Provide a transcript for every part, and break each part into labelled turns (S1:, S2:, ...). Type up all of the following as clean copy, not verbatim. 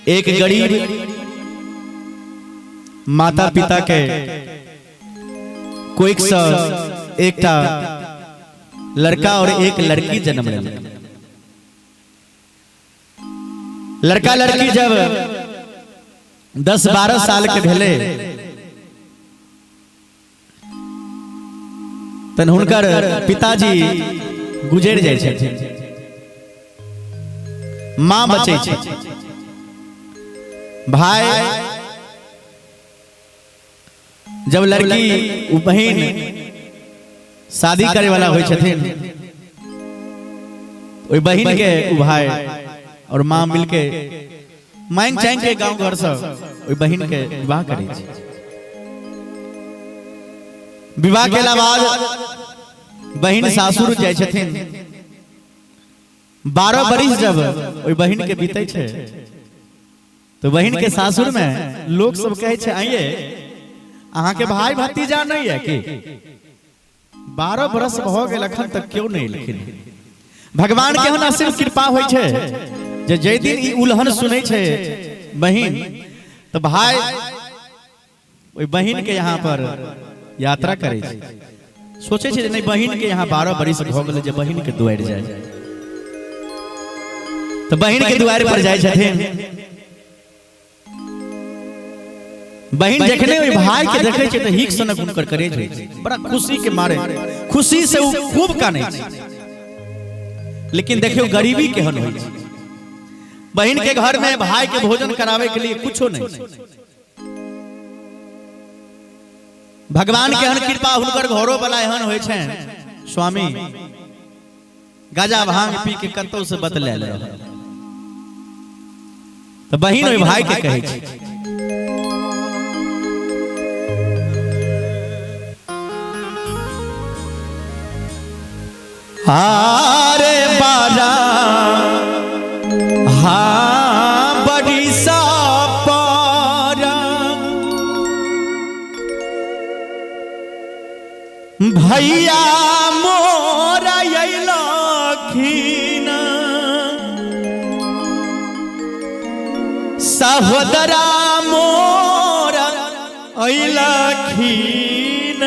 S1: एक गरीब माता पिता के कोई एकटा लड़का और एक लड़की जन्म लेलक। लड़का लड़की जब 10-12 साल के भेले तन हुनकर पिताजी गुजरि जाइ छथिन, माँ बचै छै, भाई जब लड़की उ बहिन शादी करे वाला होइ छथिन, ओहि बहिन के उ भाई और माँ मिलके मांग चांग के गांव घर से ओहि बहिन के विवाह करै छै। विवाह केला बाद बहिन सासुर जाइ छथिन। 12 बरिस जब ओहि बहिन के बीतै छै तो बहिन के सासुर में लोग सब कहै छै, आइए अहाँ के भाई भतीजा नहीं है कि 12 बरस भऽ गेल अखन तक क्यों नहीं एलखिन। भगवान के एहन असीम कृपा होइ छै जे जाहि दिन ई उलहन सुनै छै बहिन, तो भाई ओहि बहिन के यहाँ पर यात्रा करै छै। सोचै छै जे नहीं, बहिन के यहाँ 12 बरिस भऽ गेलै जे बहिन के दुआरि जाय, तो बहिन के दुआरि पर जाइ छथिन। बहिन जखने ओहि भाई के देखै छै तऽ हिक सनक हुनकर करेज होइ छै, बड़ा खुशी के मारे खुशी से ओ खूब कानै छै। लेकिन देखियौ गरीबी केहन होइ छै, बहिन के घर में भाई के भोजन करावे के लिए कुछो नहीं। भगवान के एहन कृपा हुनकर घरो वाला एहन होइ छै, स्वामी गाजा भांग पी के कतौ से बतलायल रहल। तऽ बहिन ओहि भाई के कहै छै, आरे बारा हाँ बड़ी सा पारा भैया मोरा अयलखिन, सहोदरा मोरा अयलखिन,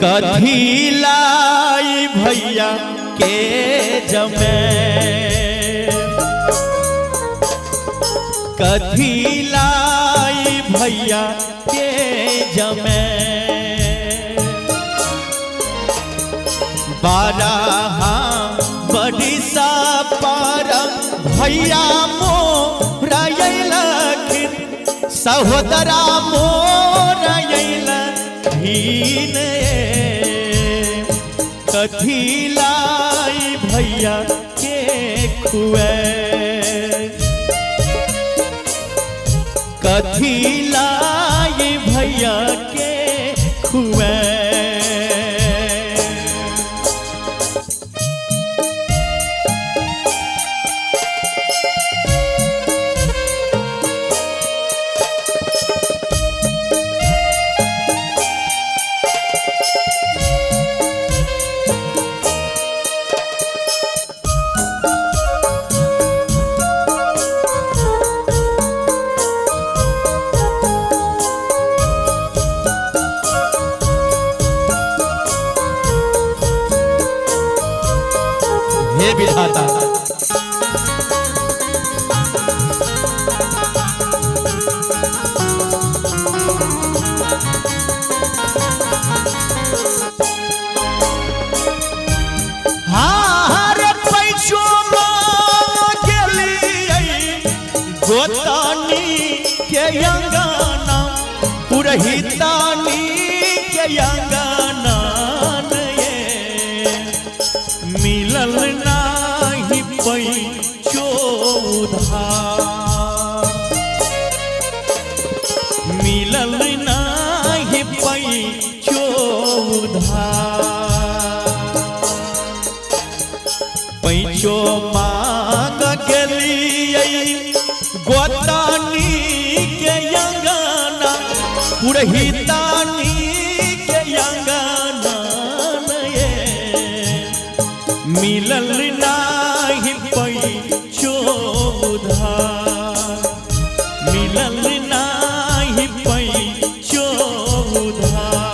S1: कथी लाई भैया के जमे, कथी लाई भैया के जमे, बारह बड़ी सा पार भैया मोरा अयलखिन, सहोदरा मोरा अयलखिन, कथी लाई भैया के खुए, कथी लाई भैया के खुए। हे विधाता, हार पैसो गेलियै गोतानी के अंगना, पुरहितानी के अंगना मिलल नाही पैचो उधार, मिलल नाही पैचो उधार, पैचो मांग गेलियै गोतानी के अंगना, पुरहितानी के अंगना ये मिलल नाही पैचो उधार, मिलल नाही पैचो उधार।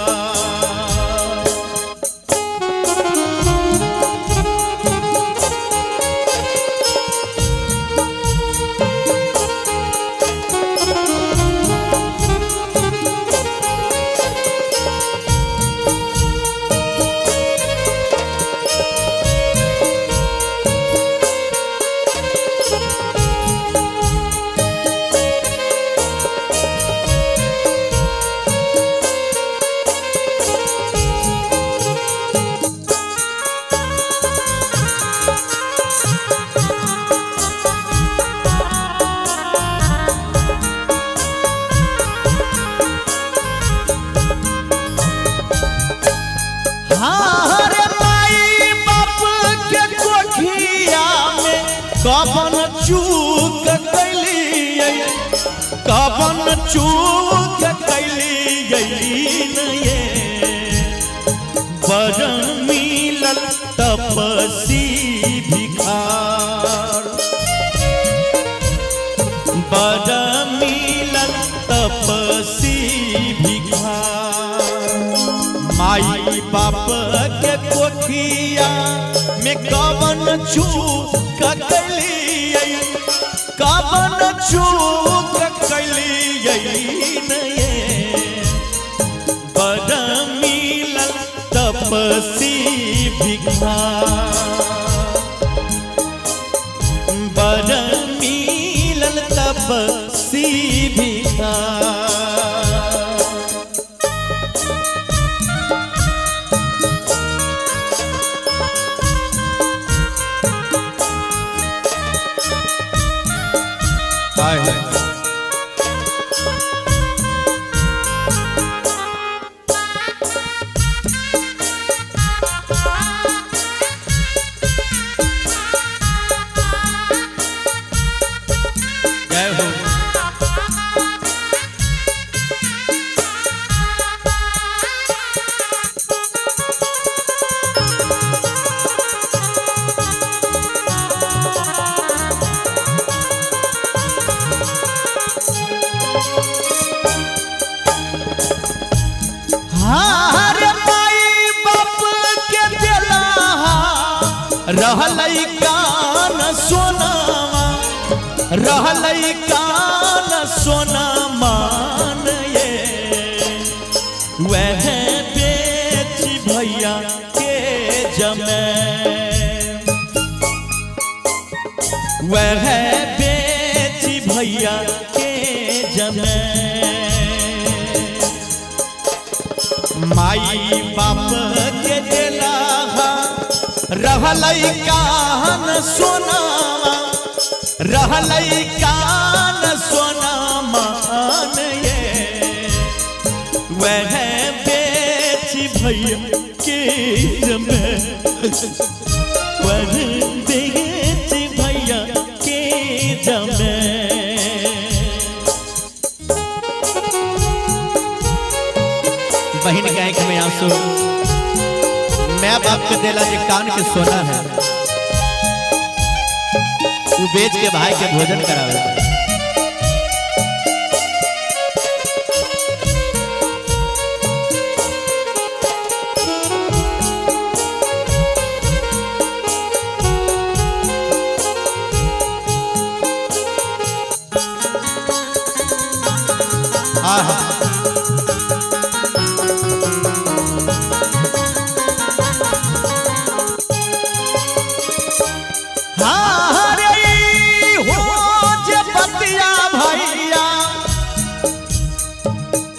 S1: हाँ माई बाप के कोठिया में कवन चूक कैलियै, कवन चूक कैलियै ये वर मिलल तपसी भिखार, वर मिलल तपसी भिखार। माई बाप के कोठिया में कवन चूक कैलियै, कवन चूक कैलियै ये वर मिलल तपसी भिखार, वर मिलल तपसी भिखार। हाय हाय। जय हो। हाँ माई बाप के देला रहलै कान सोनामा, रहलै कान सोना मान ये वह बेच भैया के जमे, वह बेच भैया के जमे। माई बाप के देला रहलै कान सोनामा, रहलै कान सोना मान ये वह बेच भैया के जमे, वह बेच भैया के जमे। बहन के आंख में आंसू, मैं बाप के देला जे कान के सोना है वो बेच के भाई के भोजन करावे। आहा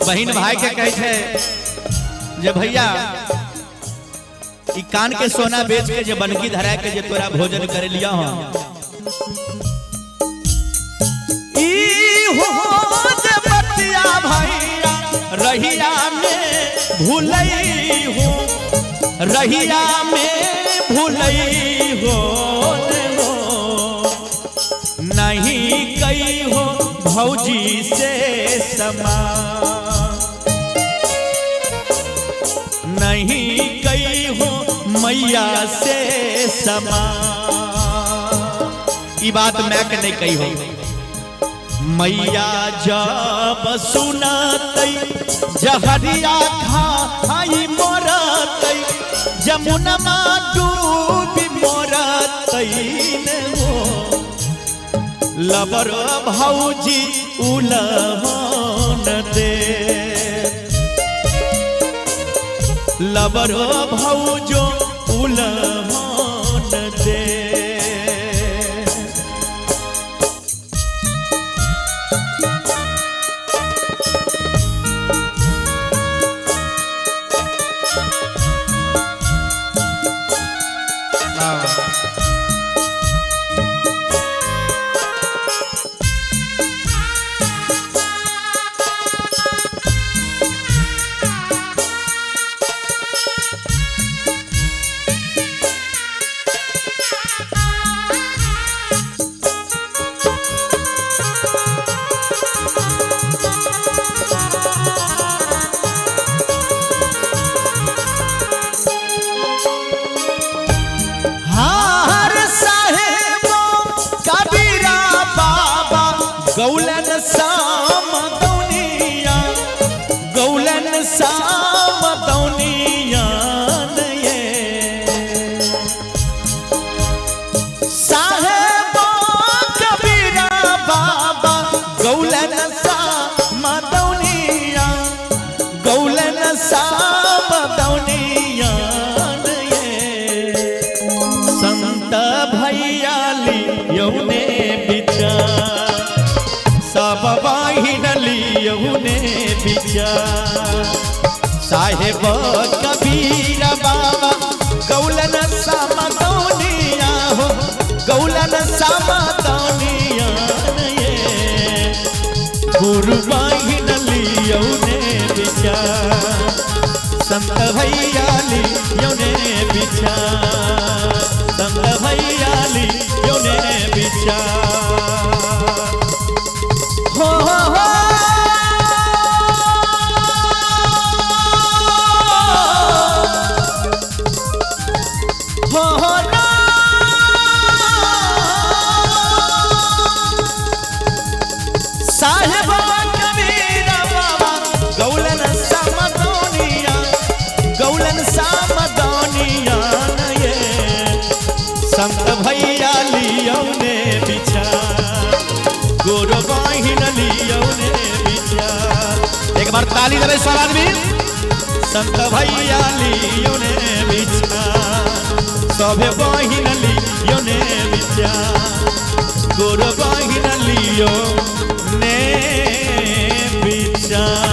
S1: बहन भाई के कहे छे जे भैया ई कान के सोना बेच के जे बनकी धरा के जे तोरा भोजन करे लिया हो, ई हो जे बतिया भैया रहिया में भूलई हो, रहिया में भूलई हो नहीं कई हो भौजी से समा, मैया से समा। ई बात मैं के नहीं कही हो। मैया जब सुनतै जहरिया खाई मरतै, जमुनमा डूबी मरतै ने हो। लबर भौजी उलहन दे, लबर भौजो उलहन दे। हार साहेब कबीरा बाबा गौलन साम दौनिया, गौलन साम दौनिया ये। साहेब कबीरा बाबा गौलन साम दौनिया, गौलन साम दौनिया ये। संत भैया लियौने विचार, सब बहिन लियौने विचार। साहेब कबीरा बाबा गौलन साम दौनिया हो, गौलन साम दौनिया ये। गुरु बहिन लियौने विचार, संत भैया लियौने विचार, संत भैया लियौने विचार। हो हो हो हो हो ना। साहेब कबीरा बाबा गौलन साम दौनिया, गौलन साम दौनिया ये। संत भैया लियौने विचार, गोर बहिन लियौने विचार। एक बार ताली देबै सब आदमी। संत भैया लियौने विचार, सभे बहिन लियौने विचार, गोर बहिन लियौने विचार।